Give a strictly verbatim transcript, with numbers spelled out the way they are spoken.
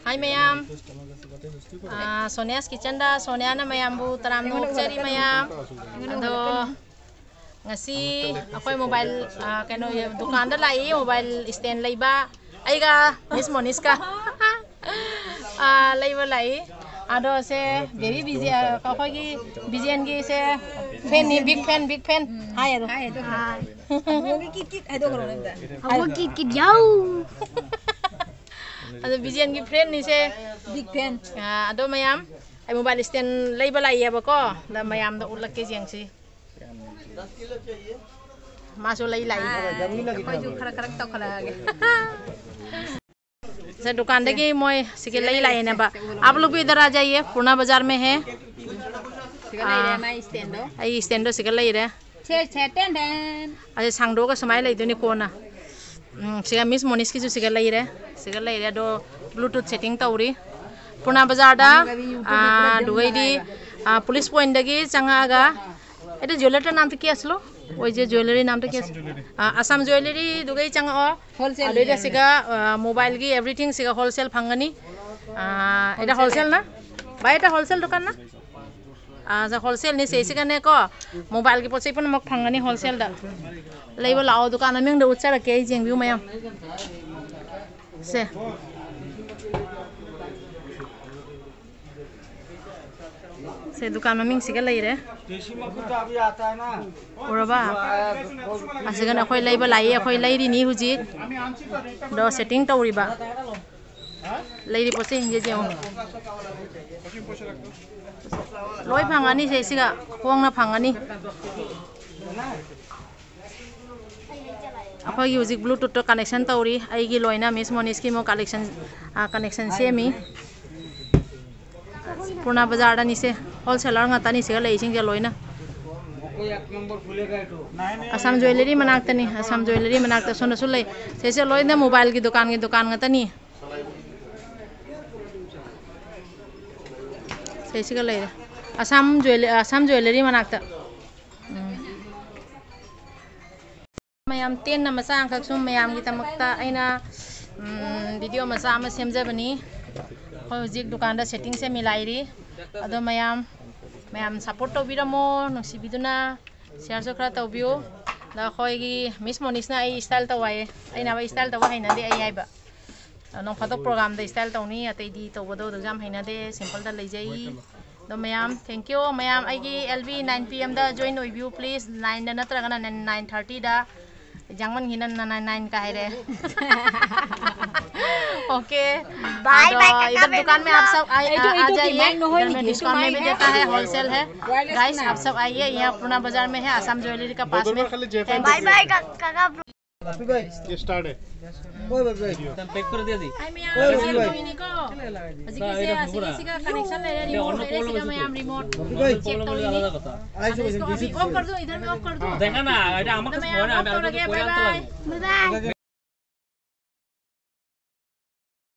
Hi ꯃꯌꯥꯝ꯫ ꯑꯥ, Sonia's Kitchenꯗ ꯁꯣꯅꯤꯌꯥꯅ ꯃꯌꯥꯝꯕꯨ ꯇꯔꯥꯝꯅ ꯑꯣꯛꯆꯔꯤ ꯃꯌꯥꯝ꯫ ꯑꯗꯣ ꯉꯁꯤ ꯑꯩꯈꯣꯏ mobile, ꯑꯥ, ꯀꯩꯅꯣ, ꯗꯨꯀꯥꯟꯗ ꯂꯥꯛꯏ, mobile stand ꯂꯩꯕ꯫ ꯑꯩꯒ Miss Monish ꯀ, ꯑꯥ, ꯂꯩꯕ ꯂꯥꯛꯏ꯫ ꯑꯗꯣ ꯁꯦ very busy, ꯑꯥ, ꯑꯩꯈꯣꯏꯒꯤ ꯕꯤꯖꯦꯟꯒꯤꯁꯦ fanꯅꯤ, big fan, big fan꯫ ꯍꯥꯏ ꯑꯗꯣ꯫ ꯍꯥꯏ ꯑꯗꯣ꯫ ꯍꯥꯏ꯫ ꯑꯕꯣꯛꯀꯤ ꯀꯤꯠ ꯀꯤꯠ ꯍꯥꯏꯗꯣꯛꯈ꯭ꯔꯣ ꯑꯝꯇ꯫ ꯑꯕꯣꯛꯀꯤ ꯀꯤꯠ ꯌꯥꯎ꯫ ꯑꯗꯣ ꯕꯤꯖꯦꯟꯒꯤ fanꯅꯤꯁꯦ꯫ Big fan꯫ ꯑꯥ, ꯑꯗꯣ ꯃꯌꯥꯝ, ꯑꯩ mobile stand ꯂꯩꯕ ꯂꯥꯛꯏꯌꯦꯕꯀꯣ꯫ ꯑꯗ ꯃꯌꯥꯝꯗ ꯎꯠꯂꯛꯀꯦ ꯌꯦꯡꯁꯤ꯫ ꯃꯥꯁꯨ ꯂꯩ ꯂꯥꯛꯏ꯫ ꯑꯩꯈꯣꯏꯁꯨ ꯈꯔ ꯈꯔ ꯇꯧꯈꯠꯂꯛꯑꯒꯦ꯫ ꯁꯦ, ꯗꯨꯀꯥꯟꯗꯒꯤ ꯃꯣꯏ ꯁꯤꯒꯤ ꯂꯩ ꯂꯥꯛꯏꯅꯦꯕ꯫ आप लोग भी इधर आ जाइए, पूर्णा बाजार में है꯫ ꯁꯤꯒ ꯂꯩꯔꯦ, ꯑꯥ, ꯃꯥꯏ standꯗꯣ꯫ ꯑꯩ standꯗꯣ ꯁꯤꯒ ꯂꯩꯔꯦ꯫ ꯁꯦ, ꯁꯦ, ꯇꯦꯟ ꯇꯦꯟ꯫ ꯑꯁꯤ ꯁꯥꯡꯗꯣꯛꯑꯒ ꯁꯨꯃꯥꯏꯅ ꯂꯩꯗꯣꯏꯅꯤ ꯀꯣꯟꯅ꯫ ꯎꯝ, ꯁꯤꯒ Miss Monishꯀꯤꯁꯨ ꯁꯤꯒ ꯂꯩꯔꯦ꯫ ꯁꯤꯒ ꯂꯩꯔꯦ, ꯑꯗꯣ Bluetooth setting ꯇꯧꯔꯤ꯫ ꯄꯨꯔꯅꯥ ꯕꯖꯥꯔꯗ, ꯑꯥ, ꯑꯗꯨꯒꯩꯗꯤ, ꯑꯥ, police pointꯗꯒꯤ ꯆꯪꯉꯛꯑꯒ, ꯑꯩꯗꯤ jewellerꯗ ꯅꯥꯝꯇ ꯀꯦꯁꯂꯣ? ꯑꯣꯏꯖꯦ jewellery ꯅꯥꯝꯇ ꯀꯦꯁ꯫ ꯑꯥ, Assam jewelleryꯗꯨꯒꯩ ꯆꯪꯉꯛꯑꯣ꯫ Wholesale ꯑꯗꯨꯏꯗ ꯁꯤꯒ, ꯑꯥ, mobileꯒꯤ everything ꯁꯤꯒ wholesale ꯐꯪꯒꯅꯤ꯫ ꯑꯥ, ꯑꯩꯗ wholesale ꯅ? ꯚꯥꯏ, ꯑꯩꯗ wholesale ꯗꯨꯀꯥꯟꯅ? ꯑꯥ, ꯁꯦ wholesaleꯅꯤ ꯁꯦ, ꯁꯤꯒꯅꯦꯀꯣ, mobileꯒꯤ ꯄꯣꯠ ꯆꯩ ꯄꯨꯝꯅꯃꯛ ꯐꯪꯒꯅꯤ wholesaleꯗ꯫ ꯂꯩꯕ ꯂꯥꯛꯑꯣ, ꯗꯨꯀꯥꯟ ꯃꯃꯤꯡꯗ ꯎꯠꯆꯔꯛꯀꯦ ꯑꯩ, ꯌꯦꯡꯕꯤꯌꯨ ꯃꯌꯥꯝ꯫ ꯁꯦ꯫ ꯁꯦ, ꯗꯨꯀꯥꯟ ꯃꯃꯤꯡꯁꯤꯒ ꯂꯩꯔꯦ꯫ ꯎꯔꯕ? ꯑꯁꯤꯒꯅ ꯑꯩꯈꯣꯏ ꯂꯩꯕ ꯂꯥꯛꯏ, ꯑꯩꯈꯣꯏ ꯂꯩꯔꯤꯅꯤ ꯍꯧꯖꯤꯛ꯫ ꯑꯗꯣ setting ꯇꯧꯔꯤꯕ꯫ ꯂꯩꯔꯤ ꯄꯣꯠ ꯆꯩꯁꯤꯡꯁꯦ ꯌꯦꯡꯉꯣ꯫ ꯂꯣꯏ ꯐꯪꯒꯅꯤ ꯁꯦ, ꯁꯤꯒ ꯍꯣꯡꯅ ꯐꯪꯒꯅꯤ꯫ ꯑꯩꯈꯣꯏꯒꯤ ꯍꯧꯖꯤꯛ Bluetoothꯇꯣ connection ꯇꯧꯔꯤ꯫ ꯑꯩꯒꯤ ꯂꯣꯏꯅ Miss Monishꯀꯤ ꯑꯃꯨꯛ collection, ꯑꯥ, connection ꯁꯦꯝꯃꯤ꯫ ꯄꯨꯔꯅꯥ ꯕꯖꯥꯔꯗꯅꯤꯁꯦ, wholesaler ꯉꯥꯛꯇꯅꯤ ꯁꯤꯒ ꯂꯩꯁꯤꯡꯁꯦ ꯂꯣꯏꯅ꯫ Assam jewellery ꯃꯅꯥꯛꯇꯅꯤ, Assam jewellery ꯃꯅꯥꯛꯇ ꯁꯣꯝꯗꯁꯨ ꯂꯩ꯫ ꯁꯤꯁꯦ ꯂꯣꯏꯅ mobileꯒꯤ ꯗꯨꯀꯥꯟꯒꯤ ꯗꯨꯀꯥꯟ ꯉꯥꯛꯇꯅꯤ꯫ ꯁꯤꯁꯤꯒ ꯂꯩꯔꯦ꯫ Assam jewellery, Assam jewellery ꯃꯅꯥꯛꯇ꯫ ꯎꯝ꯫ ꯃꯌꯥꯝ ꯇꯦꯟꯅ ꯃꯆꯥ ꯑꯃꯈꯛ ꯁꯨꯝ ꯃꯌꯥꯝꯒꯤꯗꯃꯛꯇ ꯑꯩꯅ, ꯎꯝ, video ꯃꯆꯥ ꯑꯃ ꯁꯦꯝꯖꯕꯅꯤ꯫ ꯑꯩꯈꯣꯏ ꯍꯧꯖꯤꯛ ꯗꯨꯀꯥꯟꯗ ꯁꯦꯠꯇꯤꯡ ꯁꯦꯝꯃꯤ ꯂꯥꯛꯏꯔꯤ꯫ ꯑꯗꯣ ꯃꯌꯥꯝ, ꯃꯌꯥꯝ ꯁꯞꯄꯣꯔꯠ ꯇꯧꯕꯤꯔꯝꯃꯣ, ꯅꯨꯡꯁꯤꯕꯤꯗꯨꯅ ꯁꯤꯌꯥꯔꯁꯨ ꯈꯔ ꯇꯧꯕꯤꯌꯨ꯫ ꯑꯗ ꯑꯩꯈꯣꯏꯒꯤ ꯃꯤꯁ ꯃꯣꯅꯤꯁꯅ ꯑꯩ ꯏꯁꯇꯥꯏꯜ ꯇꯧ ꯍꯥꯏꯌꯦ꯫ ꯑꯩꯅ ꯏꯁꯇꯥꯏꯜ ꯇꯧꯕ ꯍꯩꯅꯗꯦ ꯑꯩ ꯍꯥꯏꯕ꯫ ꯑꯗꯣ ꯅꯣꯡ ꯐꯥꯗꯣꯛ ꯄ꯭ꯔꯣꯒꯥꯝꯗ ꯏꯁꯇꯥꯏꯜ ꯇꯧꯅꯤ, ꯑꯇꯩꯗꯤ ꯇꯧꯕꯗꯣ ꯑꯗꯨꯁꯨ ꯌꯥꯝ ꯍꯩꯅꯗꯦ, ꯁꯤꯝꯄꯜꯗ ꯂꯩꯖꯩ꯫ ꯑꯗꯣ ꯃꯌꯥꯝ, thank you꯫ ꯃꯌꯥꯝ, ꯑꯩꯒꯤ L V nine P M ꯗ ꯖꯣꯏꯟ ꯑꯣꯏꯕꯤꯌꯨ ꯄ꯭ꯂꯤꯖ, ꯅꯥꯏꯟꯗ ꯅꯠꯇ꯭ꯔꯒꯅ ꯅꯥꯏꯟ ꯊꯥꯔꯇꯤꯗ꯫ ꯌꯥꯡꯃꯟꯒꯤꯅ ꯅꯥꯏꯟ ꯅꯥꯏꯟ ꯀꯥ ꯍꯥꯏꯔꯦ꯫ ꯑꯣꯀꯦ꯫ Bye, तो bye, काका, इधर दुकान में आप सब आए, ए, जो, आ, ए, आ जो जाइए। माइक न होए इधर में नहीं, डिस्काउंट में भी माइक देता है, ना होलसेल है। गाइस, आप सब आइए, यहाँ पुराना बाजार में है, आसाम ज्वेलरी का पास में। Thank you। Bye bye, का-, काका। ये स्टार्ट है। ओए भाई भाई। पैक कर दिया थी। Hi, ma'am. Oy, oy, oy. Sige, sige, sige ka connection na yan. Remote, remote. Check to ini. কথা। आइसो Off कर दो, इधर में off कर दो। দেখা না, এটা আমাকে तो मैं यहाँ off कर दो, bye bye।